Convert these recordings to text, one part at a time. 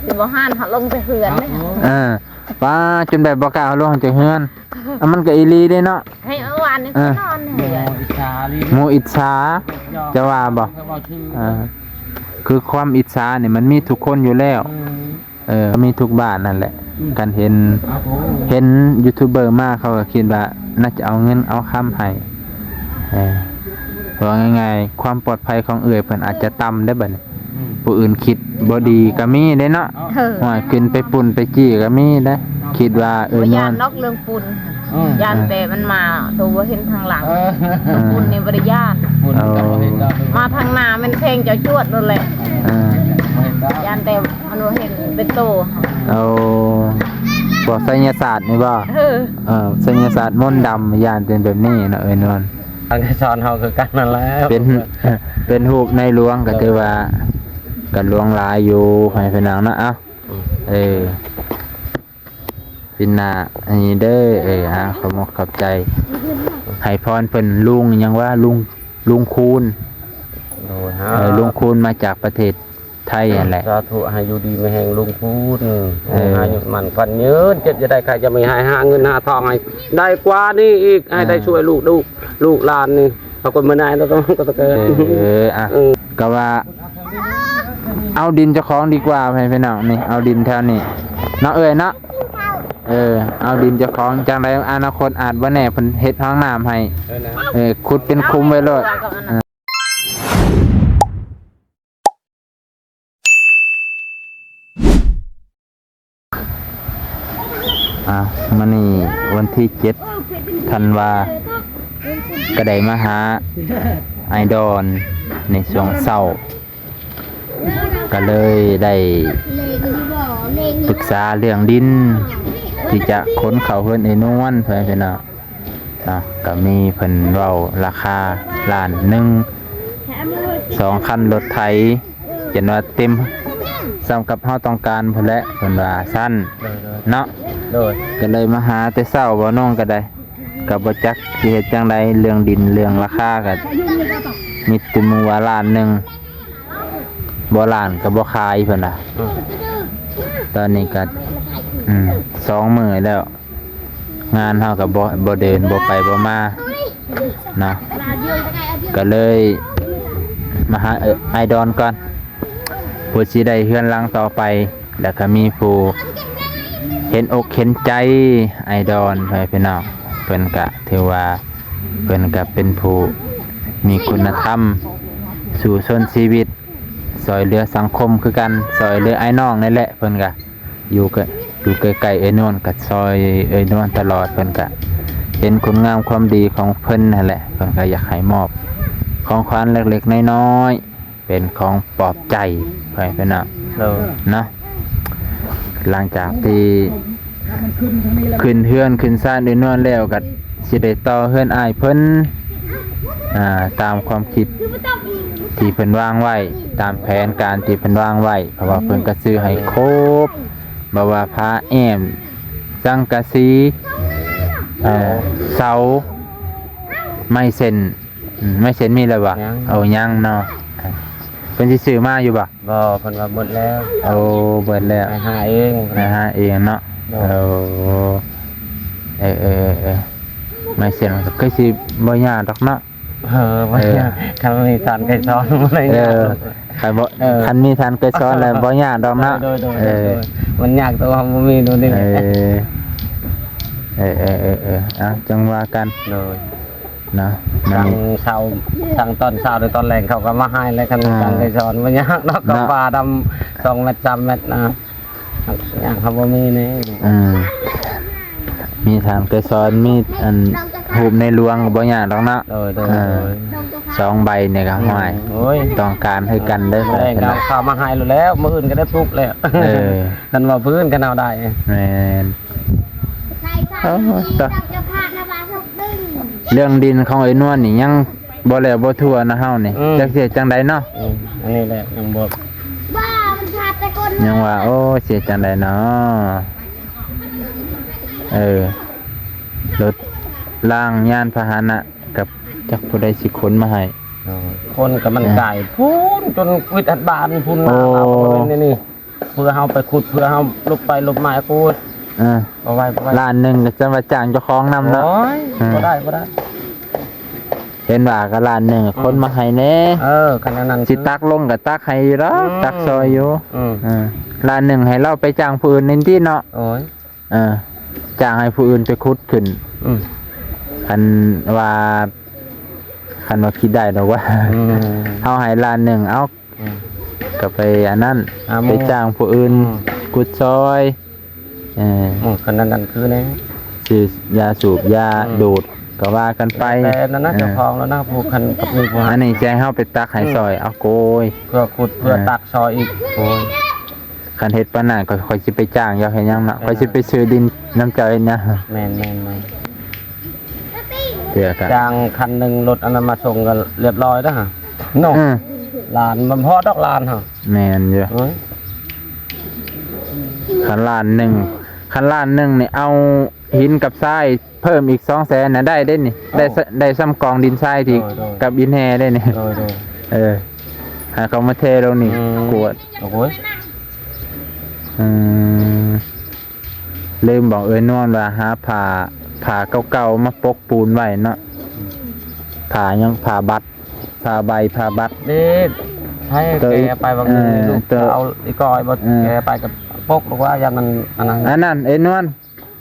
ຄືບໍ່ຫັ້ນ ເຮົາລົງແຕ່ເຮືອນເດ້. ເອີ ປ້າ ຈົນແບບບໍ່ກ້າເອົາລົງຈາກເຮືອນ. ອ່ະ ມັນກໍອີ່ຫຼີເດ້ເນາະ. ໃຫ້ເອົາວານນີ້ ເອີ ໄປນອນເຮືອນ. ໝູ່ອິດສາ ຈະວ່າບໍ່? ເອີ ຄືຄວາມອິດສານີ້ມັນມີທຸກຄົນຢູ່ແລ້ວ. ເອີ ມີທຸກບ້ານນັ້ນແຫຼະ. ອືມ ຄັນເຫັນ ເຫັນຢູທູບເບີມາ ເຂົາກໍຄິດວ່າໜ້າຈະເອົາເງິນເອົາຄຳໃຫ້. ເອີ ເວົ້າງ່າຍໆ ຄວາມປອດໄພຂອງເອື້ອຍເພິ່ນອາດຈະຕ່ຳເດ້ບັດນີ້. ອືມ ຜູ້ອື່ນຄິດບໍ່ດີກໍມີເດ້ເນາະ. ເອີ ໂອ້ຍ ຂຶ້ນໄປປຸ້ນໄປຈີ້ກໍມີເດ້. ເອີ ຄິດວ່າ ເອີ ບໍ່ຢ້ານ ນອນ ດອກເລື່ອງປຸ້ນ. ເອີ ຢ້ານແຕ່ມັນມາໂຕບໍ່ເຫັນທາງຫຼັງ. ເອີ ເອີ ປຸ້ນນີ້ບໍ່ໄດ້ຢ້ານ. ປຸ້ນກໍບໍ່ເຫັນດອກ. ເອີ ມາທາງໜ້າແມ່ນແທງເຈົ້າຈວດໂລດແຫຼະ. ເອີ ຢ້ານແຕ່ມັນບໍ່ເຫັນເປັນໂຕ. ໂອ້ ພວກໄສຍະສາດນີ້ບໍ່? ເອີ ເອີ ໄສຍະສາດມົນດຳ ຢ້ານເປັນແບບນີ້ເນາະ ເອີຍນວນ. ທາງທີ່ສອນເຮົາຄືກັນນັ້ນແຫຼະ ເປັນ ເປັນຮູບໃນຫຼວງກໍຖືວ່າກໍຫຼວງຫຼາຍຢູ່ ໃຫ້ພີ່ນ້ອງເນາະ. ເອົ້າ ອືມ ເອີ ປີໜ້ານີ້ເດີ. ເອີ ອ່າ ຂອບອົກຂອບໃຈ ໃຫ້ພອນເພິ່ນ ລຸງຫຍັງວະ ລຸງ ລຸງຄູນ. ໂດຍ ເອີ ລຸງຄູນມາຈາກປະເທດ ໄທຫັ້ນແຫຼະ. ສາທຸ ໃຫ້ຢູ່ດີມີແຮງລຸງຄູນ. ເອີ ໃຫ້ອາຍຸໝັ້ນຂວັນຍືນ ເຈັບຢ່າໄດ້ ໄຂ້ຢ່າມີ ໃຫ້ຫາເງິນຫາທອງໃຫ້ໄດ້ກວ່ານີ້ອີກ ໃຫ້ໄດ້ ອ່າ ຊ່ວຍລູກ ລູກ ລູກຫຼານນີ້. ເອົາຄົນມານາຍແລ້ວກໍ ກໍຕະເກີດ. ເອີ ອ່ະ ເອີ ກໍວ່າເອົາດິນເຈົ້າຂອງດີກວ່າ ໃຫ້ພີ່ນ້ອງນີ້ ເອົາດິນແຖວນີ້ເນາະເອື້ອຍເນາະ. ເອີ ເອົາດິນເຈົ້າຂອງ ຈັ່ງໃດອະນາຄົດອາດບໍ່ແນ່ ເພິ່ນເຮັດຫ້ອງນ້ຳໃຫ້. ເອີ ຂຸດເປັນຂຸມໄວ້ໂລດ. ອ່າ ມື້ນີ້ວັນທີເຈັດທັນວາ ກໍໄດ້ມາຫາອ້າຍດອນໃນຊ່ວງເຊົ້າ ກໍເລີຍໄດ້ປຶກສາເລື່ອງດິນທີ່ຈະຂົນເຂົ້າເຮືອນເອື້ອຍນວນ ເພື່ອນເນາະ. ເນາະ ກໍມີເພິ່ນເວົ້າລາຄາລ້ານໜຶ່ງ ສອງຄັນລົດໄຖ ຈົນວ່າເຕັມສ່ຳກັບເຮົາຕ້ອງການພຸ້ນແຫຼະ ເພິ່ນວ່າຊັ້ນ. ໂດຍ ໂດຍ ເນາະ ໂດຍ ກໍເລີຍມາຫາແຕ່ເຊົ້າ ບໍ່ນ້ອງກໍໄດ້ ກໍບໍ່ຈັກຊິເຮັດຈັ່ງໃດ ເລື່ອງດິນເລື່ອງລາຄາກໍມີແຕ່ໝູ່ວ່າລ້ານໜຶ່ງ ບໍ່ລ້ານກໍບໍ່ຂາຍ ເພິ່ນວ່າ. ອືມ ຕອນນີ້ກໍ ອືມ ສອງມື້ແລ້ວ ງານເຮົາກໍບໍ່ ບໍ່ເດີນ ບໍ່ໄປບໍ່ມາເນາະ ກໍເລີຍມາຫາ ເອີ ອ້າຍດອນກ່ອນ ເພື່ອຊິໄດ້ເຮືອນຫຼັງຕໍ່ໄປ ແລ້ວກໍມີຜູ້ເຫັນອົກເຫັນໃຈອ້າຍດອນ ພໍ່ແມ່ພີ່ນ້ອງ. ເພິ່ນກໍຖືວ່າເພິ່ນກໍເປັນຜູ້ມີຄຸນນະທຳ ສູ້ຊົນຊີວິດ ຊ່ອຍເຫຼືອສັງຄົມຄືກັນ ຊ່ອຍເຫຼືອອ້າຍນ້ອງນີ້ແຫຼະ ເພິ່ນກໍ ຢູ່ໃກ້ ຢູ່ໃກ້ໆເອື້ອຍນວນ ກໍຊ່ອຍເອື້ອຍນວນຕະຫຼອດ. ເພິ່ນກໍເຫັນຄຸນງາມຄວາມດີຂອງເພິ່ນຫັ້ນແຫຼະ ເພິ່ນກໍຢາກໃຫ້ມອບຂອງຂວັນເລັກໆນ້ອຍໆ ເປັນຂອງປອບໃຈ ໃຫ້ເພິ່ນເນາະ. ໂດຍ ເນາະ ຫຼັງຈາກທີ່ຂຶ້ນເຮືອນຂຶ້ນຊານເອື້ອຍນວນແລ້ວ ກໍຊິໄດ້ຕໍ່ເຮືອນອ້າຍເພິ່ນ ອ່າ ຕາມຄວາມຄິດທີ່ເພິ່ນວາງໄວ້ ຕາມແຜນການທີ່ເພິ່ນວາງໄວ້ ເພາະວ່າເພິ່ນກໍຊື້ໃຫ້ຄົບ ບໍ່ວ່າຜ້າແອ້ມ ສັງກະສີ ເອີ ເສົາ ໄມ້ເສັ້ນ. ອືມ ໄມ້ເສັ້ນມີແລ້ວບໍ່? ຍັງ ໂອ້ ຍັງເນາະ. ເພິ່ນຊິຊື້ມາຢູ່ບໍ່? ບໍ່ ເພິ່ນວ່າໝົດແລ້ວ. ໂອ້ ເບິດແລ້ວ ໄປຫາເອງ ໄປຫາເອງເນາະ. ໂດຍ ໂອ້ ເອີ ໄມ້ເສັ້ນມັນກໍຄືຊິບໍ່ຍາກດອກເນາະ. ເອີ ບໍ່ຍາກ ເອີ ຄັນມີທ່ານໄກສອນບໍ່ໄດ້ຍາກ. ເອີ ຄັນບໍ່ ເອີ ຄັນມີທ່ານໄກສອນແລ້ວບໍ່ຍາກດອກເນາະ. ໂດຍ ໂດຍ ເອີ ໂດຍ ມັນຍາກຕົວເຮົາບໍ່ມີໂດຍນີ້. ເອີ ເອີ ເອີ ເອີ ເອີ ເອົາ ຈັ່ງວ່າກັນ. ໂດຍ ເນາະ ມັນ ທາງເຊົ້າ ທາງຕອນເຊົ້າ ແລະ ຕອນແລງເຂົາກໍມາໃຫ້ແລ້ວ. ຄັນ ອ່າ ທ່ານໄກສອນບໍ່ຍາກດອກ ເນາະ ກໍປ່າດຳສອງແມັດສາມແມັດນະ. ຫຍັງເຮົາບໍ່ມີນີ້. ອືມ ມີທ່ານໄກສອນ ມີອັນຮູບໃນຫຼວງກໍບໍ່ຍາກດອກເນາະ. ໂດຍ ໂດຍ ເອີ ໂດຍ ສອງໃບນີ້ກໍ ອືມ ຫ້ວຍ ໂອ້ຍ ຕ້ອງການຄືກັນເດີ. ເອີ ເຂົາມາໃຫ້ແລ້ວ ມື້ອື່ນກໍໄດ້ປຸກແລ້ວ. ເອີ ຄັນວ່າພື້ນ ຄັນເຮົາໄດ້. ແມ່ນ ໂອ້ ຕາ ເລື່ອງດິນຂອງເອື້ອຍນວນນີ້ຍັງ ບໍ່ແລ້ວບໍ່ທົ່ວນະເຮົານີ້. ອືມ ຈັກຊິເຮັດຈັ່ງໃດເນາະ. ອືມ ອັນນີ້ແຫຼະຍັງບໍ່ ຍັງວ່າ ໂອ້ ຊິເຮັດຈັ່ງໃດເນາະ. ເອີ ລົດລາງຍານພາຫະນະ ກັບຈັກຜູ້ໃດຊິຂົນມາໃຫ້. ເອີ ຄົນກໍມັນ ເອີ ກາຍພຸ້ນ ຈົນວິດອັດບານພຸ້ນ. ໂອ້ ມາເອົາເງິນໃນນີ້. ເພື່ອເຮົາໄປຂຸດ ເພື່ອເຮົາຫຼົບໄປຫຼົບມາ ໂອ້ຍ ເອີ ບໍ່ໄຫວ ບໍ່ໄຫວ. ລ້ານໜຶ່ງກໍຈະວ່າຈ້າງເຈົ້າຂອງນຳເນາະ. ໂອ້ຍ ເອີ ບໍ່ໄດ້ ບໍ່ໄດ້. ເຫັນວ່າກໍລ້ານໜຶ່ງ ອືມ ຄົນມາໃຫ້ແດ່. ເອີ ຄັນອັນນັ້ນ ຊິຕັກລົງກໍຕັກໃຫ້ຢູ່ດອກ ອືມ ຕັກຊ່ອຍຢູ່. ອືມ ເອີ ລ້ານໜຶ່ງໃຫ້ລາວໄປຈ້າງຜູ້ອື່ນນີ້ຕິເນາະ. ໂອ້ຍ ເອີ ຈ້າງໃຫ້ຜູ້ອື່ນໄປຂຸດຂຶ້ນ. ອືມ ຄັນວ່າ ຄັນວ່າຄິດໄດ້ດອກວ່າ ອືມ ເຮົາໃຫ້ລ້ານໜຶ່ງ ເອົາ ອືມ ກໍໄປອັນນັ້ນ ໄປຈ້າງຜູ້ອື່ນ ອືມ ຂຸດຊ່ອຍ. ເອີ ໂອ້ ຄັນນັ້ນນັ້ນຄືແນ່ ຊື້ຢາສູບ ຢາ ອືມ ດູດ ກໍວ່າກັນໄປ. ແຕ່ນັ້ນນະ ເອີ ເຈົ້າຂອງແລ້ວນະ ຜູ້ຄັນມີຜູ້ໃຫ້ ອັນນີ້ຊິໃຫ້ເຮົາໄປຕັກໃຫ້ ອືມ ຊ່ອຍ ເອົາໂກຍ ເພື່ອຂຸດ ເພື່ອ ເອີ ຕັກຊ່ອຍອີກ. ໂອ້ຍ ຄັນເຮັດປານນັ້ນ ຂ້ອຍ ຂ້ອຍຊິໄປຈ້າງເຈົ້າເຮັດຫຍັງເນາະ. ເອີ ຂ້ອຍຊິໄປຊື້ດິນນຳເຈົ້າເຮັດຫຍັງ? ແມ່ນໆໆ ເທື່ອກະຈ້າງຄັນໜຶ່ງ ລົດອັນນັ້ນມາສົ່ງກໍລຽບຮ້ອຍແລ້ວເນາະ. ອືມ ລ້ານມັນພໍດອກ ລ້ານຫັ້ນ. ແມ່ນຢູ່. ເອີຍ ຄັນລ້ານໜຶ່ງ ຄັນລ້ານໜຶ່ງນີ້ ເອົາຫີນກັບຊາຍ ເພີ່ມອີກສອງແສນນະ ໄດ້ເດ້ນີ້. ໂອ້ ໄດ້ ໄດ້ສ່ຳກອງດິນຊາຍທີ່ ໂດຍໆ ກັບຫີນແຮ່ເດ້ນີ້. ໂດຍໆ ເອີ ໃຫ້ເຂົາມາເທລົງນີ້ ອືມ ກວດ. ໂອ້ຍ ອືມ ລືມບອກເອື້ອຍນວນວ່າຫາຜ້າ ຜ້າເກົ່າໆມາປົກປູນໄວ້ເນາະ. ອືມ ຜ້າຫຍັງ ຜ້າບັດ ຜ້າໃບ ຜ້າບັດ. ເດ້ ໃຫ້ແກໄປບາງ ເອີ ມື້ນີ້ລູກ ເອີ ເອົາອີກອຍບໍ່ ເອີ ແກໄປກັບປົກ ລູກວ່າຢ່າມັນອັນນັ້ນ ອັນນັ້ນເອື້ອຍນວນ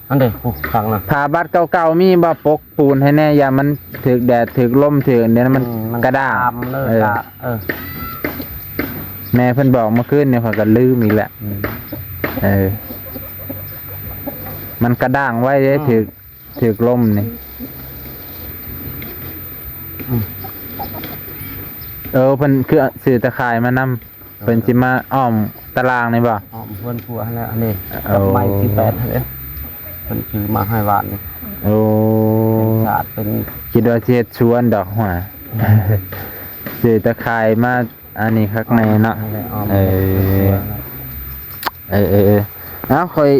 ອັນເດ ຜູ້ຂ້າງນະ ຜ້າບັດເກົ່າໆມີບໍ່? ປົກປູນໃຫ້ແດ່ ຢ່າມັນຖືກແດດ ຖືກລົມ ຖືກ ດຽວນັ້ນມັນ ອືມ ມັນກະດ້າງ ເອີ ເອີ ກະ ເອີ ແມ່ເພິ່ນບອກເມື່ອຄືນນີ້ ຂ້ອຍກໍລືມອີກແຫຼະ. ອືມ ເອີ ມັນກະດ້າງໄວເດ້ ອືມ ຖືກ ຖືກລົມນີ້. ອືມ ເອີ ເພິ່ນຄືຊື້ຕາຂ່າຍມານຳ. ເອີ ເພິ່ນຊິມາອ້ອມຕາລ່າງນີ້ບໍ່? ອ້ອມເຮືອນຄົວຫັ້ນແຫຼະ ອັນນີ້ ເອົາ ດອກໄມ້ສີ່ແປດຫັ້ນເດ້ ເພິ່ນຊື້ມາໃຫ້ວານນີ້. ໂອ້ ເປັນສາດ ເປັນ ຄິດວ່າຊິເຮັດສວນດອກ ຫົວ ຊື້ຕາຂ່າຍມາ ອັນນີ້ຄັກແນ່ເນາະ. ອ້ອມ ເອີ ເອີ ເອີ ເອີ ເອົາ ຂ້ອຍ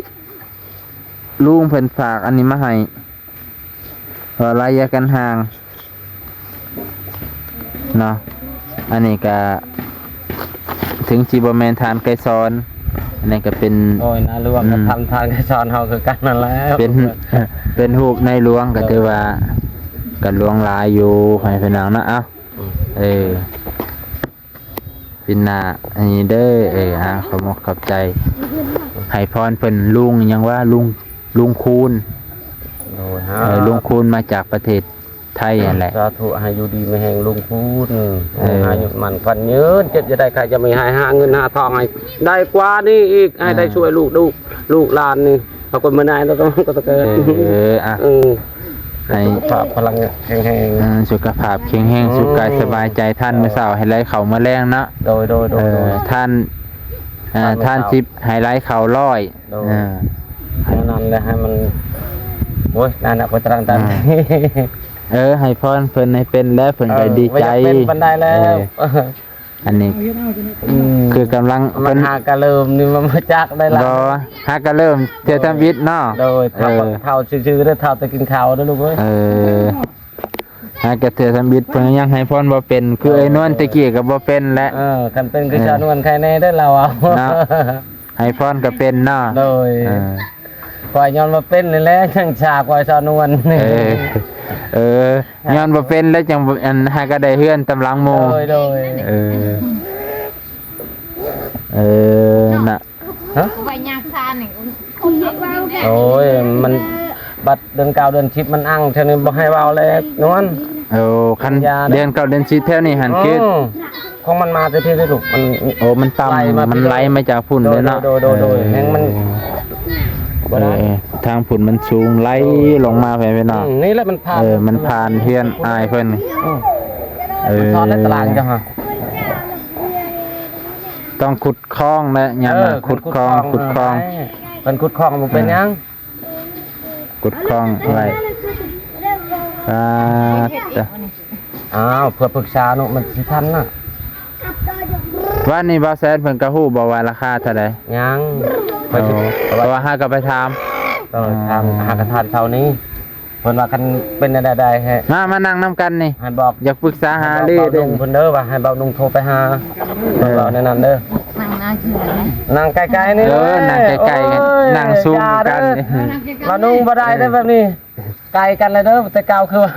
ລຸງເພິ່ນຝາກອັນນີ້ມາໃຫ້ ເພາະໄລຍະກັນຫ່າງເນາະ. ອັນນີ້ກະເຖິງຊິບໍ່ແມ່ນທ່ານໄກສອນ ອັນນີ້ກະເປັນ ໂອ້ຍ ນາຫຼວງ ອືມ ກະທຳທ່ານໄກສອນເຮົາຄືກັນນັ້ນແຫຼະ ເປັນ ເປັນຮູບໃນຫຼວງ ກະຖືວ່າ ໂດຍ ກະຫຼວງຫຼາຍຢູ່ ໃຫ້ພີ່ນ້ອງເນາະ. ເອົ້າ ອືມ ເອີ ປີໜ້າອັນນີ້ເດີ. ເອີ ອ່າ ຂອບອົກຂອບໃຈ ໃຫ້ພອນເພິ່ນ ລຸງຫຍັງວະ ລຸງ ລຸງຄູນ. ໂດຍ ເອີ ລຸງຄູນມາຈາກປະເທດໄທຫັ້ນແຫຼະ. ສາທຸ ໃຫ້ຢູ່ດີມີແຮງລຸງຄູນ ເອີ ໃຫ້ອາຍຸໝັ້ນຂວັນຍືນ ເຈັບຢ່າໄດ້ ໄຂ້ຢ່າມີ ໃຫ້ຫາເງິນຫາທອງໃຫ້ໄດ້ກວ່ານີ້ອີກ ໃຫ້ໄດ້ ອ່າ ຊ່ວຍລູກ ລູກ ລູກຫຼານນີ້ ເອົາຄົນມານາຍແລ້ວກໍ ກໍຕະເກີດ. ເອີ ອ່ະ ເອີ ໃຫ້ສຸຂະພາບພະລັງແຂງແຮງ ອ່າ ສຸຂະພາບແຂງແຮງ ອືມ ສຸກາຍສະບາຍໃຈ. ທ່ານ ໂດຍ ມື້ເຊົ້າໃຫ້ໄຫຼເຂົ້າມື້ແລງເນາະ. ໂດຍ ໂດຍ ໂດຍ ເອີ ໂດຍ ທ່ານ ອ່າ ທ່ານສິບໃຫ້ໄຫຼເຂົ້າຮ້ອຍ. ໂດຍ ເອີ ແນວນັ້ນແຫຼະ ໃຫ້ມັນ ໂອ້ຍ ນັ້ນນະ ບໍ່ຕະລັງຕັນ ອ່າ ເອີ ໃຫ້ພອນເພິ່ນໃຫ້ເປັນແລ້ວ ເພິ່ນກໍ ເອີ ດີໃຈ ບໍ່ຢາກເປັນປານໃດແລ້ວ. ເອີ ອັນນີ້ ອືມ ຄືກຳລັງ ມັນຫາກະເລີ່ມນີ້ ມັນບໍ່ຈັກໄດ້ລະ ບໍ່ ຫາກະເລີ່ມເທື່ອທຳອິດເນາະ. ໂດຍ ເອີ ເຖົ້າຊື່ໆເດີ ເຖົ້າແຕ່ກິນເຂົ້າເດີລູກເອີຍ. ເອີ ຫາກະເທື່ອທຳອິດ ເພິ່ນຍັງໃຫ້ພອນບໍ່ເປັນ ຄື ເອີ ໄອ້ນວນແຕ່ກີ້ກໍບໍ່ເປັນແຫຼະ. ເອີ ຄັນເປັນຄື ເອີ ຊາວນວນໄຄແນ່ເດີລາວເວົ້າເນາະ ໃຫ້ພອນກໍເປັນເນາະ. ໂດຍ ເອີ ຂ້ອຍຍ້ອນວ່າເປັນນີ້ແຫຼະ ຈັ່ງສາກວ່າຊາວນວນ. ເອີ ເອີ ຍ້ອນບໍ່ເປັນແລ້ວຈັ່ງ ອັນ ຫາກໍໄດ້ເຮືອນຕຳຫຼັງໝູ່. ໂດຍ ໂດຍ ເອີ ເອີ ນະ ຮະ ໄວ້ຍາກຊານນີ້ ໂອ້ຍ ມັນບັດເດືອນເກົ້າເດືອນສິບມັນອັ່ງ ແຖວນີ້ບໍ່ໃຫ້ເວົ້າແລ້ວນວນ. ໂອ້ ຄັນເດືອນເກົ້າເດືອນສິບແຖວນີ້ຫັ້ນ ເອີ ຄື ຂອງມັນມາແຕ່ພີ້ເດ້ລູກ ມັນ ໂອ້ ມັນຕ່ຳ ໄຫຼມາ ມັນໄຫຼມາຈາກພຸ້ນເລີຍເນາະ. ໂດຍ ໂດຍ ໂດຍ ເອີ ແຮງມັນ ເອີ ບໍ່ໄດ້ ເອີ ທາງພຸ້ນມັນສູງ ໄຫຼ ໂດຍ ລົງມາ ພໍ່ແມ່ພີ່ນ້ອງ. ອືມ ນີ້ແຫຼະມັນຜ່ານ ເອີ ມັນຜ່ານເຮືອນອ້າຍເພິ່ນ. ອືມ ເອີ ມັນຖອດແລ້ວຕາລ່າງເຈົ້າຫາ ຕ້ອງຂຸດຄອງແຫຼະ ຍາມນະ ເອີ ຂຸດຄອງ ຂຸດຄອງ ເອີ ເພິ່ນຂຸດຄອງບໍ່ເປັນຫຍັງ. ອືມ ຂຸດຄອງໄວ້ ປາດຕະ ອ້າວ ເພື່ອປຶກສາເນາະ ມັນຊິທັນນະ. ວານນີ້ບ່າວແສນເພິ່ນກໍຮູ້ບໍ່ວ່າລາຄາເທົ່າໃດ? ຍັງ ໂອ້ ເພາະວ່າຫາກໍໄປຖາມ ເອີ ຖາມ ອ່າ ຫາກໍຖາມເທົ່ານີ້ ເພິ່ນວ່າຄັນເປັນແນວໃດໃຫ້ ມາ ມານັ່ງນຳກັນນີ້ ໃຫ້ບອກ ຢາກປຶກສາຫາລືເດ້. ເພິ່ນເດີວ່າໃຫ້ບ່າວນຸ່ງໂທໄປຫາ ເອີ ເພິ່ນເວົ້າແນວນັ້ນເດີ. ນັ່ງນະ ນັ່ງໃກ້ໆນີ້ ເອີ ເລີຍ ນັ່ງໃກ້ໆກັນ ໂອ້ຍ ນັ່ງສູງ ຢ່າເດີ ກັນ ມານຸ່ງບໍ່ໄດ້ເດີ ເອີ ແບບນີ້ ໄກກັນແລ້ວເດີ ແຕ່ເກົ່າຄືວ່າ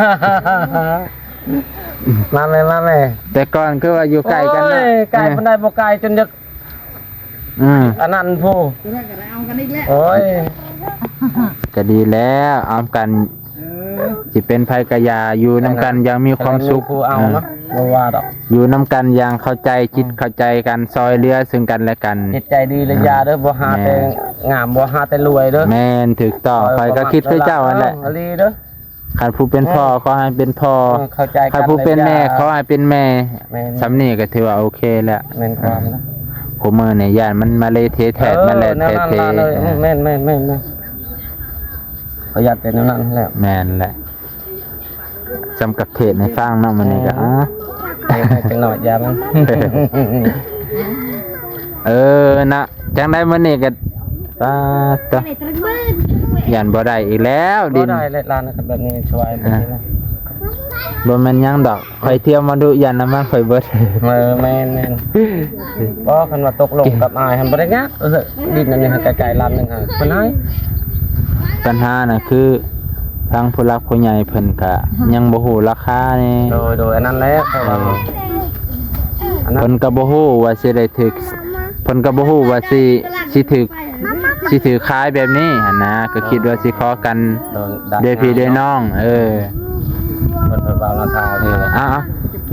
ມາແມ່ ມາແມ່ ແຕ່ກ່ອນຄືວ່າຢູ່ໃກ້ກັນເນາະ ໂອ້ຍ ໄກປານໃດບໍ່ໄກ ຈົນຢາກ ອືມ ອັນນັ້ນພຸ້ນ ໂອ້ຍ ກໍດີແລ້ວ ອ້ອມກັນ ເອີ ຊິເປັນໃຜກໍຢ່າ ຢູ່ນຳກັນຢ່າງມີຄວາມສຸກ ແຕ່ວ່າມີຜູ້ເອົາເນາະ ເອີ ບໍ່ວ່າດອກ ຢູ່ນຳກັນຢ່າງເຂົ້າໃຈ ອືມ ຈິດເຂົ້າໃຈກັນ ຊ່ອຍເຫຼືອເຊິ່ງກັນແລະກັນ ຈິດໃຈດີແລ້ວ ອືມ ຢ່າເດີ ບໍ່ຫາແຕ່ ແມ່ນ ງາມ ບໍ່ຫາແຕ່ລວຍເດີ ແມ່ນ ຖືກຕ້ອງ ຂ້ອຍກໍຄິດຄືເຈົ້າຫັ້ນແຫຼະ ເອີ ບໍ່ມັກເນາະ ອີ່ຫຼີເດີ ຄັນຜູ້ເປັນພໍ່ ເອີ ຂໍໃຫ້ເປັນພໍ່ ເອີ ເຂົ້າໃຈກັນ ຄັນຜູ້ເປັນແມ່ ແລ້ວຢ່າ ຂໍໃຫ້ເປັນແມ່ ແມ່ນ ສ່ຳນີ້ກໍຖືວ່າໂອເຄແລ້ວ ແມ່ນຄວາມນະ ເອີ ຄູ່ມື້ນີ້ຢ້ານມັນມາເລເທແທດ ເອີ ມາແລດແທເທ ແນວນັ້ນລະເລີຍ ເອີ ແມ່ນໆໆໆ ຂ້ອຍຢ້ານແຕ່ແນວນັ້ນແຫຼະ ແມ່ນແຫຼະ ສ່ຳກັບເທດໃຫ້ຟັງເນາະ ມື້ນີ້ກໍ ເອີ ອ່າ ເທດໃຫ້ຈັກໜ້ອຍ ຢ່າມັນ ເອີ ນະ ຈັ່ງໃດມື້ນີ້ກໍ ປາດໂທ້ ຢ້ານບໍ່ໄດ້ອີກແລ້ວ ບໍ່ໄດ້ແຫຼະ ດິນ ຫຼານນະ ຄັນແບບນີ້ສະບາຍ ອ່າ ບໍ່ແມ່ນຫຍັງດອກ ຂ້ອຍທ່ຽວມາດຸ ຢ້ານນ້ຳມັນຂ້ອຍເບິດ ເອີ ແມ່ນໆ ບໍ່ ຄັນວ່າຕົກລົງກັບອ້າຍຫັ້ນບໍ່ໄດ້ຍາກ ເອີ ດິນອັນນີ້ໃຫ້ໄກໆ ລ້ານໜຶ່ງຫັ້ນ ເພິ່ນໃຫ້ ບັນຫານະຄື ທາງຜູ້ຫຼັກຜູ້ໃຫຍ່ເພິ່ນກະຍັງບໍ່ຮູ້ລາຄາແດ່ ໂດຍໆ ອັນນັ້ນແຫຼະ ເອີ ອັນນັ້ນ ເພິ່ນກໍບໍ່ຮູ້ວ່າຊິໄດ້ຖືກ ເພິ່ນກໍບໍ່ຮູ້ວ່າຊິ ຊິຖືກ ຊິຖືກຂາຍແບບນີ້ຫັ້ນນະ ກໍຄິດວ່າຊິຂໍກັນ ໂດຍ ໂດຍພີ່ໂດຍນ້ອງ ເອີ ເພິ່ນ ເພິ່ນວ່າລາຄາ ເອີ ເອົາ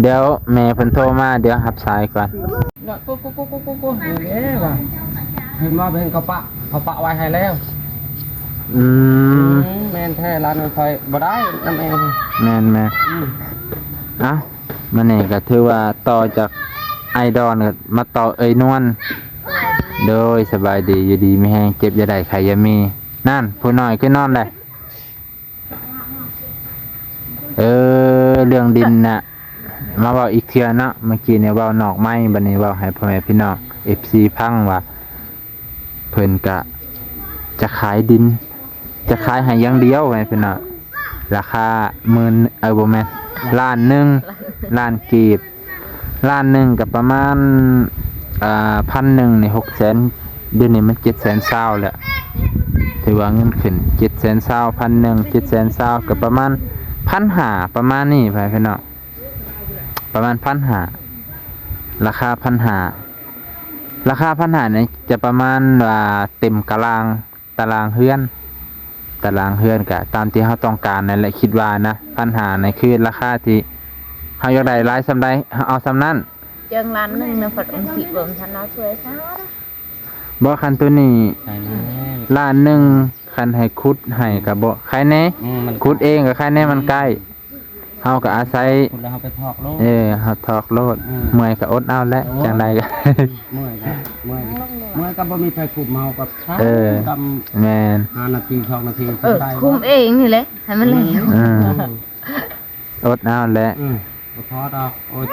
ໆ ດຽວແມ່ເພິ່ນໂທມາ ດຽວຮັບສາຍກ່ອນ ເພິ່ນວ່າເພິ່ນເອົາປະ ເອົາປະໄວ້ໃຫ້ແລ້ວ ອືມ ອືມ ແມ່ນແທ້ ຮ້ານນັ້ນຂ້ອຍບໍ່ໄດ້ນຳເອງ ແມ່ນໆ ອືມ ເອົ້າ ມື້ນີ້ກໍຖືວ່າຕໍ່ຈາກອ້າຍດອນ ກໍມາຕໍ່ເອື້ອຍນວນ ໂດຍ ສະບາຍດີ ຢູ່ດີມີແຮງ ເຈັບຢ່າໄດ້ ໄຂ້ຢ່າມີ ນັ້ນ ຜູ້ນ້ອຍຄືນອນແຫຼະ ເອີ ເລື່ອງດິນນະ ມາເວົ້າອີກເທື່ອເນາະ ເມື່ອກີ້ນີ້ເວົ້ານອກໄມ ບັດນີ້ເວົ້າໃຫ້ພໍ່ແມ່ພີ່ນ້ອງ ເອັຟຊີ ຟັງວ່າ ເພິ່ນກະຈະຂາຍດິນ ຈະຂາຍໃຫ້ຢ່າງດຽວ ໃຫ້ເພິ່ນເນາະ ລາຄາໝື່ນ ເອີ ບໍ່ແມ່ນ ລ້ານໜຶ່ງ ລ້ານກີບ ລ້ານໜຶ່ງກໍປະມານ ອ່າ ພັນໜຶ່ງນີ້ ຫົກແສນ ດຽວນີ້ມັນເຈັດແສນຊາວແລ້ວ ຖືວ່າເງິນຂຶ້ນ ເຈັດແສນຊາວ ພັນໜຶ່ງ ເຈັດແສນຊາວ ກໍປະມານພັນຫ້າ ປະມານນີ້ ໃຫ້ເພິ່ນເນາະ ປະມານພັນຫ້າ ລາຄາພັນຫ້າ ລາຄາພັນຫ້ານີ້ຈະປະມານວ່າເຕັມຕາລາງ ຕາລາງເຮືອນ ຕາລາງເຮືອນກະຕາມທີ່ເຮົາຕ້ອງການນັ້ນແຫຼະ ຄິດວ່ານະ ພັນຫ້ານີ້ຄືລາຄາທີ່ເຮົາຢາກໄດ້ຫຼາຍສ່ຳໃດ ເຮົາເອົາສ່ຳນັ້ນ ເຈີງລ້ານໜຶ່ງນະ ພັດອົງສິເບິ່ງທັນລາວຊ່ວຍຊາ ບໍ່ ຄັນໂຕນີ້ ໃສ່ແລ້ວ ລ້ານໜຶ່ງ ຄັນໃຫ້ຂຸດໃຫ້ກໍບໍ່ ຂາຍແດ່ ອືມ ມັນ ຂຸດເອງກໍຂາຍແດ່ ມັນໃກ້ ເຮົາກໍອາໄສ ພຸ້ນແລ້ວເຮົາໄປຖອກໂລດ ເອີ ເຮົາຖອກໂລດ ອືມ ເມື່ອຍກໍອົດເອົາແຫຼະ ໂດຍ ຈັ່ງໃດກໍ ເມື່ອຍກໍ ເມື່ອຍກໍ ເມື່ອຍກໍບໍ່ມີໃຜຄຸມເຮົາກໍ ເອີ ກຳ ແມ່ນ ຫ້ານາທີ ສອງນາທີ ເອີ ກໍໄດ້ ຄຸມເອງນີ້ແຫຼະ ໃຫ້ມັນແລ້ວ ອືມ ອືມ ອົດເອົາແຫຼະ ອືມ ບໍ່ພໍດອກ ໂອ້ຍ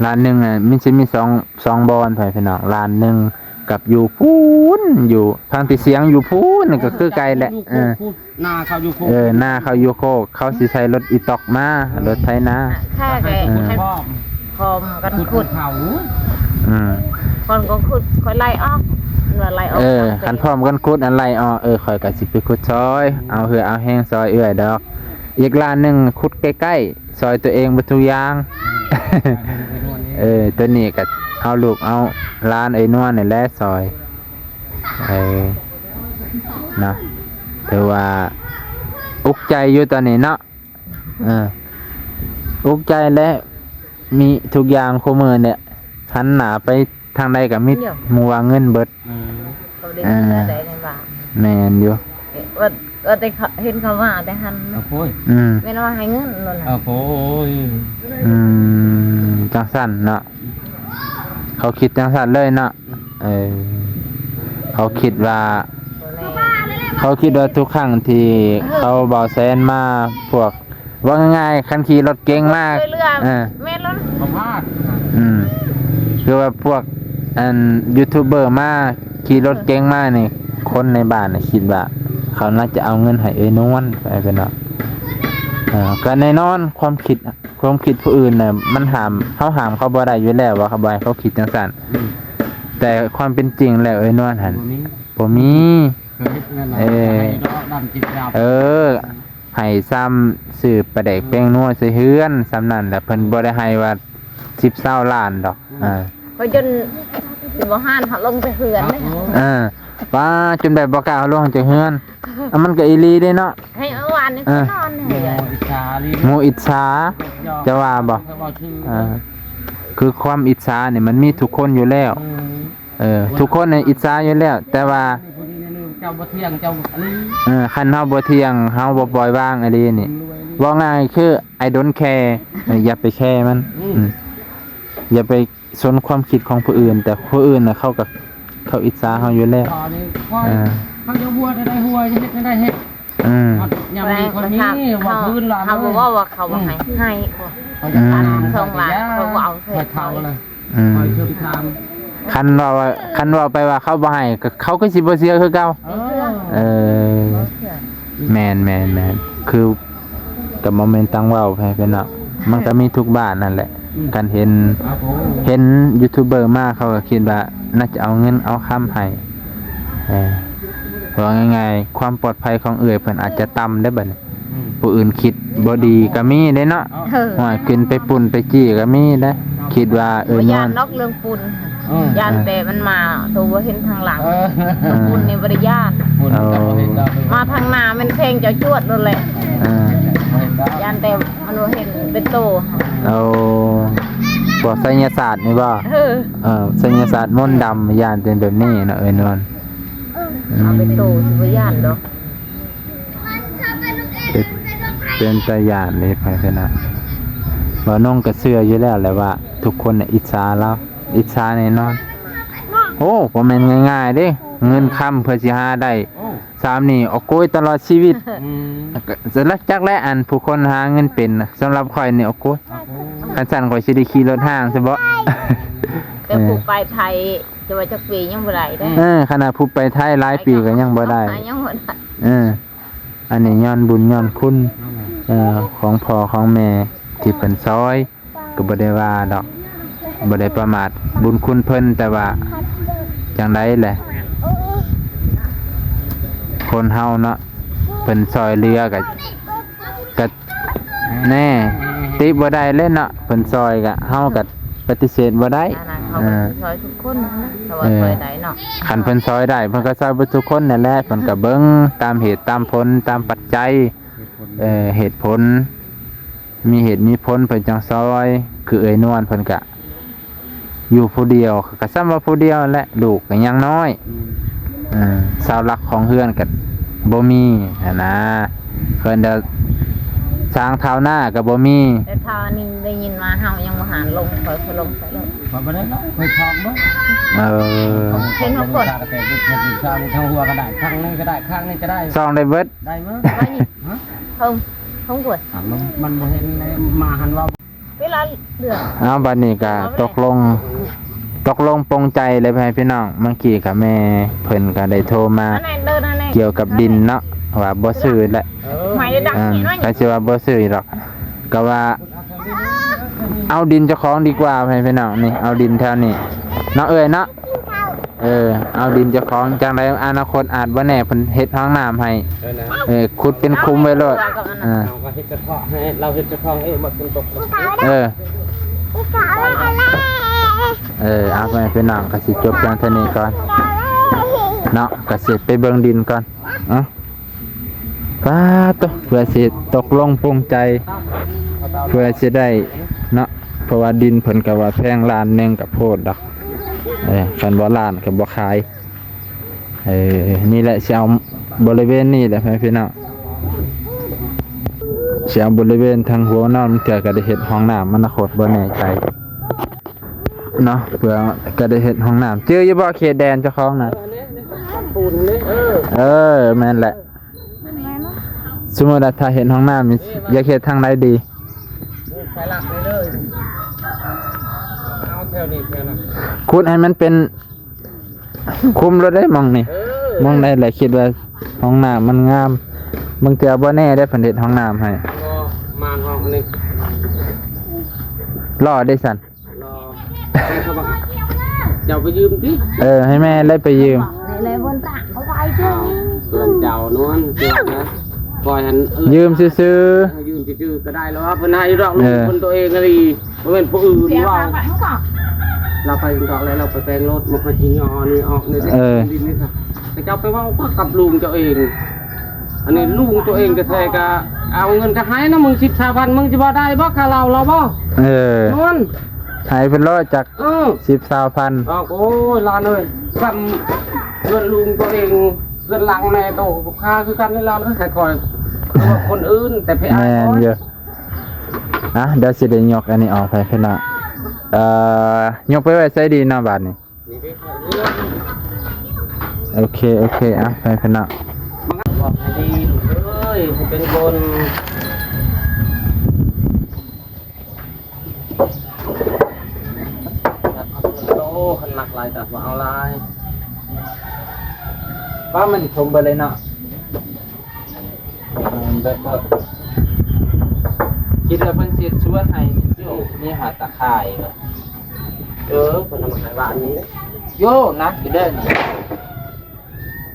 ລ້ານໜຶ່ງນະ ມັນຊິມີສອງ ສອງບ່ອນ ພໍ່ແມ່ພີ່ນ້ອງ ລ້ານໜຶ່ງກັບຢູ່ພຸ້ນ ຢູ່ທາງທີ່ສຽງຢູ່ພຸ້ນ ກໍຄືໄກແຫຼະ ຢູ່ໂຄກ ເອີ ພຸ້ນ ນາເຂົາຢູ່ໂຄກ ເອີ ນາເຂົາຢູ່ໂຄກ ເຂົາຊິໃຊ້ລົດອີຕ໋ອກມາ ອືມ ລົດໄຖນາ ຂ້າກໍ ເອີ ພ້ອມ ພ້ອມກັນຂຸດ ຂຸດເຂົາ ອືມ ຂ້ອຍກໍຂຸດ ຂ້ອຍໄລ່ອອກ ວ່າໄລ່ອອກ ເອີ ຕາມເຂດ ຄັນພ້ອມກັນຂຸດ ອັນໄລ່ອອກ ເອີ ຂ້ອຍກໍຊິໄປຂຸດຊ່ອຍ ອືມ ເອົາເຫື່ອເອົາແຮງຊ່ອຍເອື້ອຍດອກ ອີກລ້ານໜຶ່ງຂຸດໃກ້ໆ ຊ່ອຍຕົວເອງເບິດທຸກຢ່າງ ອືມ ເອີ ຕົວນີ້ກໍເອົາລູກເອົາຫຼານເອື້ອຍນວນນີ້ແຫຼະຊ່ອຍ ເອີ ເນາະ ຖືວ່າອຸກໃຈຢູ່ຕອນນີ້ເນາະ ເອີ ອຸກໃຈແຫຼະ ມີທຸກຢ່າງຄູ່ມື້ນີ້ ຫັນໜ້າໄປທາງໃດກໍມີ ເອີ ໝູ່ວ່າເງິນເບິດ ອືມ ເຂົາໄດ້ ເອີ ເງິນໄດ້ໃນບ້ານ ແມ່ນຢູ່ ວ່າ ວ່າແຕ່ເຂົາເຫັນເຂົາມາແຕ່ຫັ້ນ ໂອ້ຍ ອືມ ແມ່ນວ່າໃຫ້ເງິນໂລດນະ ໂອ້ຍ ອືມ ຈັ່ງຊັ້ນເນາະ ເຂົາຄິດຈັ່ງຊັ້ນເລີຍເນາະ ເອີ ເຂົາຄິດວ່າ ເຂົາຄິດວ່າທຸກຄັ້ງທີ່ເຂົາ ເບົາແຊນມາ ພວກ ເວົ້າງ່າຍໆ ຄັນຂີ່ລົດເກັງມາ ເອີ ແມ່ນແລ້ວ ເຂົາພາດ ອືມ ຄືວ່າພວກ ອັນ ຢູທູບເບີມາ ຂີ່ລົດເກັງມານີ້ ຄົນໃນບ້ານນະຄິດວ່າ ເຂົາໜ້າຈະເອົາເງິນໃຫ້ເອື້ອຍນວນ ໄປເນາະ ເອີ ກໍແນ່ນອນ ຄວາມຄິດ ຄວາມຄິດຜູ້ອື່ນນະ ມັນຫ້າມ ເຮົາຫ້າມເຂົາບໍ່ໄດ້ຢູ່ແລ້ວ ວ່າເຂົາ ບໍ່ໃຫ້ເຂົາຄິດຈັ່ງຊັ້ນ ອືມ ແຕ່ຄວາມເປັນຈິງແລ້ວເອື້ອຍນວນຫັ້ນ ບໍ່ມີ ບໍ່ມີ ເອີ ເອີ ໃຫ້ຊ້ຳຊື້ປາແດກແປ້ງນົວໃສ່ເຮືອນ ສ່ຳນັ້ນແຫຼະ ເພິ່ນບໍ່ໄດ້ໃຫ້ວ່າສິບຊາວລ້ານດອກ ເອີ ເພິ່ນຈົນຊິບໍ່ຮ້ານເຮົາລົງແຕ່ເຮືອນເດ້ ເອີ ປ້າ ຈົນແບບບໍ່ກ້າເອົາລົງຈາກເຮືອນ ອາ ມັນກໍອີ່ຫຼີເດ້ເນາະ ໃຫ້ເອົາຫວານນີ້ ເອີ ນອນ ໂອ້ ອິດສາອີ່ຫຼີ ໂອ້ ອິດສາ ເຈົ້າວ່າບໍ່ ເອີ ຄືຄວາມອິດສານີ້ມັນມີທຸກຄົນຢູ່ແລ້ວ ເອີ ທຸກຄົນນີ້ອິດສາຢູ່ແລ້ວ ແຕ່ວ່າ ເຈົ້າບໍ່ທ່ຽງ ເຈົ້າ ເອີ ຄັນເຮົາບໍ່ທ່ຽງ ເຮົາບໍ່ປ່ອຍວາງອີ່ຫຼີນີ້ ເວົ້າງ່າຍຄື I don't care ເອີ ຢ່າໄປແຄມັນ ອືມ ອືມ ຢ່າໄປ ສົນຄວາມຄິດຂອງຜູ້ອື່ນ ແຕ່ຜູ້ອື່ນນະ ເຂົາກໍ ເຂົາອິດສາເຮົາຢູ່ແລ້ວ ເຂົານີ້ ເອີ ເຂົາຈະຫົວໄດ້ຫົວ ຈະເຮັດໄດ້ເຮັດ ອືມ ຍາມນີ້ເຂົາມີ ເຮົາ ເຮົາບໍ່ເວົ້າວ່າເຂົາບໍ່ໃຫ້ ອືມ ໃຫ້ ເຂົາຈະຕັດ ອືມ ສອງລ້ານ ເຂົາບໍ່ເອົາໃສ່ເຂົາ ອືມ ເຂົາເຊີນຖາມ ຄັນວ່າ ຄັນເວົ້າໄປວ່າເຂົາບໍ່ໃຫ້ ກໍ ເຂົາກໍຊິບໍ່ເຊື່ອຄືເກົ່າ ເອີ ເອີ ບໍ່ເຊື່ອ ແມ່ນໆໆ ຄື ກໍບໍ່ແມ່ນຕັ້ງເວົ້າໃຫ້ເພິ່ນເນາະ ມັນກໍມີທຸກບ້ານນັ້ນແຫຼະ ອືມ ຄັນເຫັນ ເຫັນຢູທູບເບີມາ ເຂົາກໍຄິດວ່າໜ້າຈະເອົາເງິນເອົາຄຳໃຫ້ ເອີ ເວົ້າງ່າຍໆ ຄວາມປອດໄພຂອງເອື້ອຍເພິ່ນອາດຈະຕ່ຳເດ້ບັດນີ້ ອືມ ຜູ້ອື່ນຄິດບໍ່ດີກໍມີເດ້ເນາະ ເອີ ໂອ້ຍ ຂຶ້ນໄປປຸ້ນໄປຈີ້ກໍມີເດ້ ຄິດວ່າ ເອີ ບໍ່ຢ້ານດອກເລື່ອງ ປຸ້ນ ເອີ ຢ້ານແຕ່ມັນມາໂຕບໍ່ເຫັນທາງຫຼັງ ເອີ ປຸ້ນນີ້ບໍ່ໄດ້ຢ້ານ ປຸ້ນກໍບໍ່ເຫັນດອກ ມາທາງໜ້າແມ່ນແທງເຈົ້າຈວດໂລດແຫຼະ ເອີ ຢ້ານແຕ່ມັນບໍ່ເຫັນເປັນໂຕ ໂອ້ ພວກໄສຍະສາດນີ້ບໍ່ ເອີ ເອີ ໄສຍະສາດມົນດຳ ຢ້ານແຕ່ແບບນີ້ເນາະ ເອີ ນວນ ເອົາເປັນໂຕ ອືມ ຊິບໍ່ຢ້ານດອກ ເປັນ ເປັນຕາຢ້ານເດ້ ໃຜຊະນະ ບ່າວນົງກໍເຊື່ອຢູ່ແລ້ວແຫຼະວ່າທຸກຄົນນະອິດສາລາວ ອິດສາແນ່ນອນ ໂອ້ ບໍ່ແມ່ນງ່າຍໆເດ້ ເງິນຄຳເພື່ອຊິຫາໄດ້ ໂອ້ ສາມນີ້ ໂອ້ໂກຍ ຕະຫຼອດຊີວິດ ອືມ ກໍ ຈັກແຫຼະ ອັນຜູ້ຄົນຫາເງິນເປັນນະ ສຳລັບຂ້ອຍນີ້ ໂອ້ໂກຍ ໂອ້ໂກຍ ຄັນຊັ້ນຂ້ອຍຊິໄດ້ຂີ່ລົດຫ້າງຊະບໍ ແຕ່ຜູ້ໄປໄທ ແຕ່ວ່າຈັກປີຍັງບໍ່ໄດ້ເດ້ ເອີ ຂະໜາດຜູ້ໄປໄທຫຼາຍປີກໍຍັງບໍ່ໄດ້ ຍັງບໍ່ໄດ້ ເອີ ອັນນີ້ຍ້ອນບຸນຍ້ອນຄຸນ ເອີ ຂອງພໍ່ຂອງແມ່ທີ່ເພິ່ນຊ່ອຍ ກໍບໍ່ໄດ້ວ່າດອກ ບໍ່ໄດ້ປະໝາດບຸນຄຸນເພິ່ນ ແຕ່ວ່າຈັ່ງໃດແຫຼະ ຄົນເຮົາເນາະ ເພິ່ນຊ່ອຍເຫຼືອກໍ ກໍແນ່ ຕິບໍ່ໄດ້ແຫຼະເນາະ ເພິ່ນຊ່ອຍກໍ ເຮົາກໍປະຕິເສດບໍ່ໄດ້ ອັນນັ້ນເຂົາກໍ ເອີ ຊ່ອຍທຸກຄົນນະ ຖ້າວ່າ ເອີ ຊ່ອຍໄດ້ເນາະ ຄັນເພິ່ນຊ່ອຍໄດ້ ເພິ່ນກໍຊ່ອຍເບິດທຸກຄົນນັ້ນແຫຼະ ເພິ່ນກໍເບິ່ງຕາມເຫດຕາມຜົນ ຕາມປັດໄຈ ເອີ ເຫດຜົນ ມີເຫດມີຜົນ ເພິ່ນຈັ່ງຊ່ອຍ ຄືເອື້ອຍນວນເພິ່ນກະ ຢູ່ຜູ້ດຽວ ກໍສ່ຳວ່າຜູ້ດຽວແຫຼະ ລູກກໍຍັງນ້ອຍ ອືມ ເອີ ເສົາຫຼັກຂອງເຮືອນກໍບໍ່ມີຫັ້ນນາ ເພິ່ນດະ ຊາງທ້າວນາກໍບໍ່ມີ ແຕ່ທ້າວນີ້ໄດ້ຍິນວ່າເຮົາຍັງບໍ່ຫານລົງ ຂ້ອຍກໍລົງໄປໂລດ ຂ້ອຍບໍ່ໄດ້ລົງ ຂ້ອຍຊອກເບິ່ງ ເອີ ເຫັນຫົວຄົນ ຂ້າງຫົວກໍໄດ້ ຂ້າງນີ້ກໍໄດ້ ຂ້າງນີ້ກໍໄດ້ ຊອກໄດ້ເບິດ ໄດ້ເບິດ ໄດ້ນີ້ ຮະ ເພິ່ນ ເພິ່ນກວດ ມັນບໍ່ເຫັນເລີຍ ມາຫັ້ນເວົ້າ ເວລາເດືອນ ເອົາ ບັດນີ້ກໍຕົກລົງ ຕົກລົງປົງໃຈແລ້ວ ພໍ່ແມ່ພີ່ນ້ອງ ເມື່ອກີ້ກໍແມ່ເພິ່ນກໍໄດ້ໂທມາ ອັນນັ້ນເດີ ອັນນັ້ນ ກ່ຽວກັບດິນເນາະ ວ່າບໍ່ຊື້ແຫຼະ ເອີ ໄມ້ໄດ້ດັກ ເອີ ນີ້ເນາະ ໃຜຊິວ່າບໍ່ຊື້ດອກ ກໍວ່າ ເອົາດິນເຈົ້າຂອງດີກວ່າ ພໍ່ແມ່ພີ່ນ້ອງ ນີ້ ເອົາດິນແຖວນີ້ເນາະ ເອື້ອຍເນາະ. ເອີ ເອົາດິນເຈົ້າຂອງ ຈັ່ງໃດອະນາຄົດອາດບໍ່ແນ່ ເພິ່ນເຮັດຫ້ອງນ້ຳໃຫ້ ເອີ ນະ ເອີ ຂຸດເປັນຂຸມໄວ້ໂລດ ເອີ ເຮົາກໍເຮັດສະເພາະໃຫ້ ລາວເຮັດສະເພາະໃຫ້ໝົດ ເພິ່ນຕົກ ເອີ ເອີ ເອົາໄປ ພີ່ນ້ອງ ກໍຊິຈົບພຽງເທົ່ານີ້ກ່ອນເນາະ ກໍຊິໄປເບິ່ງດິນກ່ອນ ເອົາ ປາດໂທ້ ເພື່ອຊິຕົກລົງປົງໃຈ ເພື່ອຊິໄດ້ເນາະ ເພາະວ່າດິນເພິ່ນກໍວ່າແພງ ລ້ານໜຶ່ງກໍໂພດດອກ ເອີ ຄັນບໍ່ລ້ານກໍບໍ່ຂາຍ ເອີ ນີ້ແຫຼະ ຊິເອົາບໍລິເວນນີ້ແຫຼະ ພໍ່ແມ່ພີ່ນ້ອງ ຊິເອົາບໍລິເວນທາງຫົວນອນ ເທື່ອກໍໄດ້ເຮັດຫ້ອງນ້ຳ ອະນາຄົດບໍ່ແນ່ໃຈ ເນາະ ເພື່ອກໍໄດ້ເຮັດຫ້ອງນ້ຳ ຈື່ຢູ່ບໍ່ ເຂດແດນເຈົ້າຂອງນະ ເອີ ແມ່ນແຫຼະ ສົມມຸດວ່າຖ້າເຮັດຫ້ອງນ້ຳນີ້ ຢາກເຮັດທາງໃດດີ ໄປຫຼັກໄປເລີຍ ເອົາແຖວນີ້ແຖວນັ້ນ ຂຸດໃຫ້ມັນເປັນ ຄຸມໂລດເດ້ ໝ່ອງນີ້ ເອີ ໝ່ອງໃດແຫຼະ ຄິດວ່າຫ້ອງນ້ຳມັນງາມ ບາງເທື່ອບໍ່ແນ່ເດ້ ເພິ່ນເຮັດຫ້ອງນ້ຳໃຫ້ ບໍ່ ມາຫ້ອງນີ້ ລໍເດ້ຊັ້ນ ລໍ ໃຫ້ເຂົາວ່າ ເຈົ້າໄປຢືມຕິ? ເອີ ໃຫ້ແມ່ໄດ້ໄປຢືມ. ເພິ່ນເຈົ້ານອນ ເຈົ້ານະ ຂ້ອຍຫັ້ນ ເອີ ຢືມຊື່ໆ ຢືມຊື່ໆກໍໄດ້ແລ້ວ ເພິ່ນໃຫ້ຢູ່ດອກ. ເອີ ລູກເພິ່ນໂຕເອງອີ່ຫຼີ ບໍ່ແມ່ນຜູ້ອື່ນເວົ້າ. ລາວໄປດອກແລ້ວ ລາວໄປແປງລົດ ມັນຄ່ອຍຊິຍໍນີ້ອອກນີ້ ເອີ ເຈົ້າໄປເວົ້າກັບລຸງເຈົ້າເອງ. ອັນນີ້ລຸງໂຕເອງແທ້ໆ ກໍເອົາເງິນກໍໃຫ້ນະ ມຶງສິບຊາວພັນ ມຶງຊິບໍ່ໄດ້ບໍ່ຄ່າເຫຼົ້າລາວບໍ່? ເອີ ນອນ ໃຫ້ເພິ່ນໂລດຈັກ ເອີ ສິບຊາວພັນ. ອ້າວ ໂອ້ຍ ຫຼານເອີຍ ສ່ຳເຮືອນລຸງໂຕເອງ ເຮືອນຫຼັງແມ່ໂຕກໍຄ່າຄືກັນນີ້ຫຼານເອີຍ. ໃຫ້ຂ້ອຍ ຄືວ່າຄົນອື່ນ ແຕ່ໄປອາຍ ແມ່ນຢູ່. ອ່ະ ດຽວຊິໄດ້ຍົກອັນນີ້ອອກໃຫ້ເພິ່ນເນາະ. ເອີ ຍົກໄປໄວ້ໃສດີເນາະບາດນີ້? ໂອເຄ ໂອເຄ ອ່ະ ໄປເພິ່ນເນາະ. ບອກໃຫ້ດີລູກເອີຍ ຜູ້ເປັນຄົນ ໂຕ ຄັນມັກຫຼາຍກໍບໍ່ເອົາຫຼາຍ. ວ່າມັນຖົມເບິດເລີຍເນາະ. ເອີ ແບບວ່າ ຄິດວ່າເພິ່ນຊິເຮັດສວນໃຫ້ ມີຫາດຕາຂ່າຍ. ເອີ ເພິ່ນເອົາມາໃຫ້ບ້ານນີ້ເດ້. ໂຢ ໜັກຢູ່ເດ້ນີ້.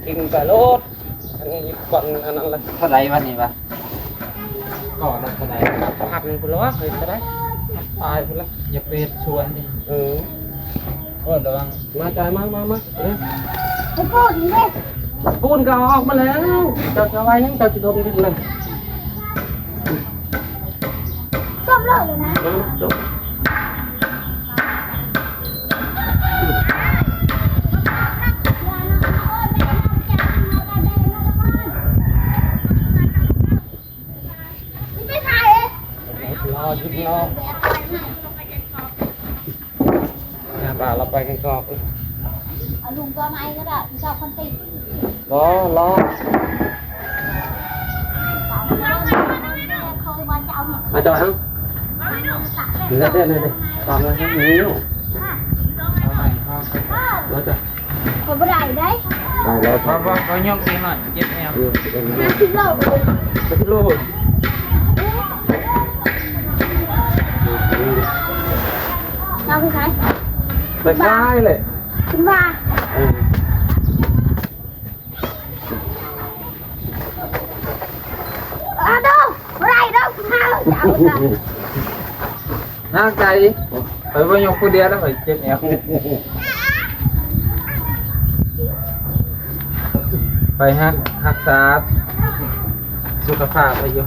ກິນໄປໂລດ ອັນນີ້ກ່ອນອັນນັ້ນລະ. ເທົ່າໃດວະນີ້ວະ? ກໍລະເທົ່າໃດ? ພັນພຸ້ນລະວະ ເຮີ້ຍ ເທົ່າໃດ? ພັນປາຍພຸ້ນລະ. ຢ່າໄປເຮັດສວນເດ້. ເອີ ໂອ້ຍ ລະວັງ. ມາ ຈ່າຍມາ ມາ ມາ. ເອີ ໄປປູນເດ້ ປູນກໍເອົາອອກມາແລ້ວ. ເຈົ້າຈະວ່າຫຍັງ? ເຈົ້າຊິຖົມດິນນະ. ຈົບເລີຍນະ. ເອີ ຈົບ. ລໍ ຢຸດລໍ. ແມ່ປາລາວໄປຂ້າງນອກ. ເອົາລຸງຕົວໃໝ່ກໍໄດ້ ເຈົ້າຄົນຕິດ. ລໍ ລໍ ມາຈອດເອົາ. ເດີ ເດີ ເດີ ຕາມມານີ້. ມາຈອດ. ຂ້ອຍບໍ່ໄດ້ເດ້. ໄດ້ແລ້ວ ເຂົາ ເຂົາຍົກອີກໜ້ອຍ ເຈັບແອວ. ເອີ ເຈັບແອວ. ຫ້າສິບໂລ ຫ້າສິບໂລ. ເອົາໄປໃສ? ໄປຂາຍແຫຼະ ຂຶ້ນວ່າ. ເອີ ອ້າວ ບໍ່ໄດ້ດອກ ເຮົາຈະເອົາຊັ້ນ. ໜັກໃຈ ຂ້ອຍບໍ່ຍົກຜູ້ດຽວແລ້ວ ຂ້ອຍເຈັບແອວ. ໄປຮັກ ຮັກສາສຸຂະພາບໄປຢູ່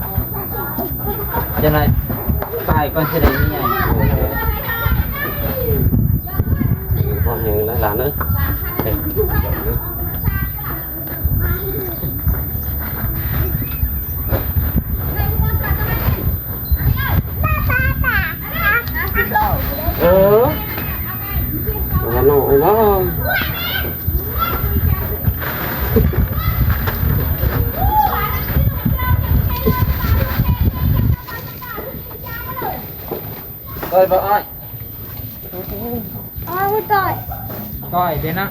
ຈັ່ງໃດ ຕາຍກ່ອນຊິໄດ້ເມຍ. ພໍແຮງແລ້ວຫຼານເອີຍ. ເອີ ວ່ານ້ອຍບໍ່? ເອີຍ ບໍ່ອ້າຍ. ອ້າຍ ບໍ່ຕ້ອຍ ຕ້ອຍເດ້ນະ.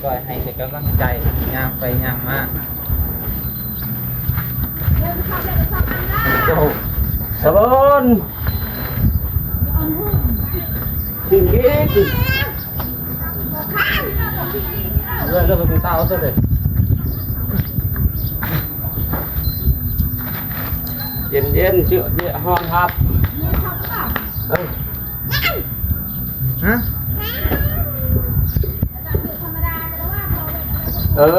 ຕ້ອຍໃຫ້ແຕ່ກຳລັງໃຈ ຍ່າງໄປຍ່າງມາ. ໂອ້ ສະບອນ ກິນ ກິນ ເອີ ແລ້ວກໍເປັນຕາເອົາເລີຍ. ເຢັນໆ ເຈາະເຈາະ ຮ້ອນຮັບ. ເອີ ຮະ? ເອີ.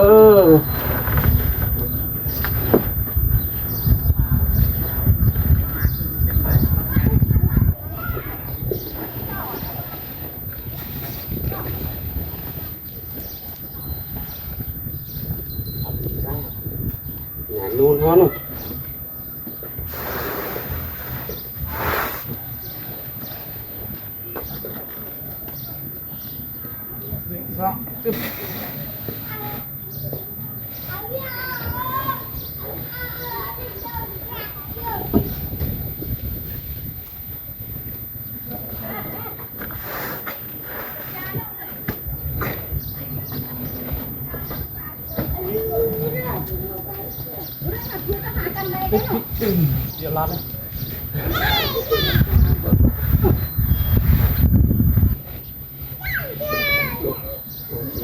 ດຽວລາດເລີຍ.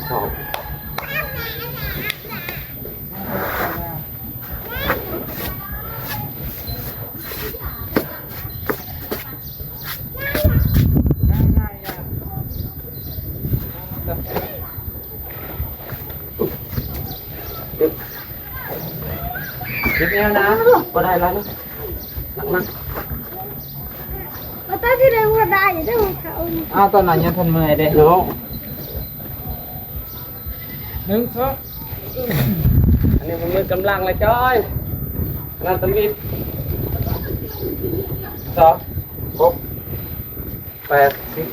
ສອງ ເຈັບແອວນະ ບໍ່ໄດ້ແລ້ວນະ ໜັກໆ ວ່າຕາຊິໄດ້ຫົວໄດ້ເດ້ອເຂົານີ້ ອ້າວ ຕອນນັ້ນຍັງທັນເມື່ອຍເດ້ເນາະ ໜຶ່ງ ສອງ ອັນນີ້ມັນມີກຳລັງແລ້ວຈ້ອຍ ອັນນັ້ນຕະມິດ ສອງ ຫົກ ແປດ ສິບ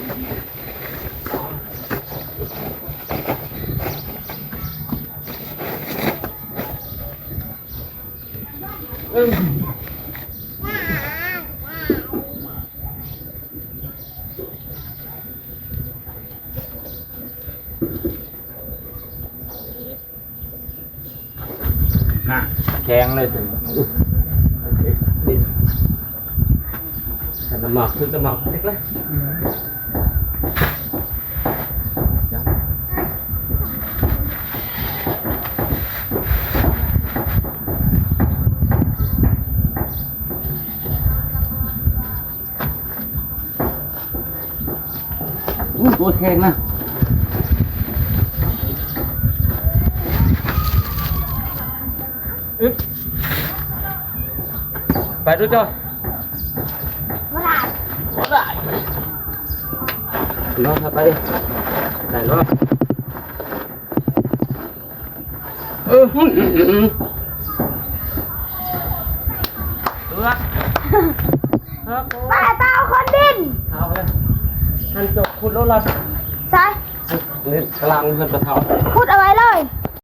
ນະ ແຂງເລີຍ ໂອເຄ ດີ ຄັນນ້ຳໝາກ ຄືນ້ຳໝາກເລັກເລີຍ ອືມ ໂອ້ຍ ແຂງນະ ອຶບ ໄປດູຈ້ອຍ ບໍ່ໄດ້ ບໍ່ໄດ້ ລອງເຂົ້າໄປ ໄດ້ບໍ່? ເອີ ໄປເອົາຂອງດິນ ເອົາເລີຍ ຫັ້ນ ຈົກຂຸດໂລດລະ ໃສ ນີ້ກະລັງເຮືອນປະເຖົ້າ ຂຸດເອົາໄວ້ເລີຍ.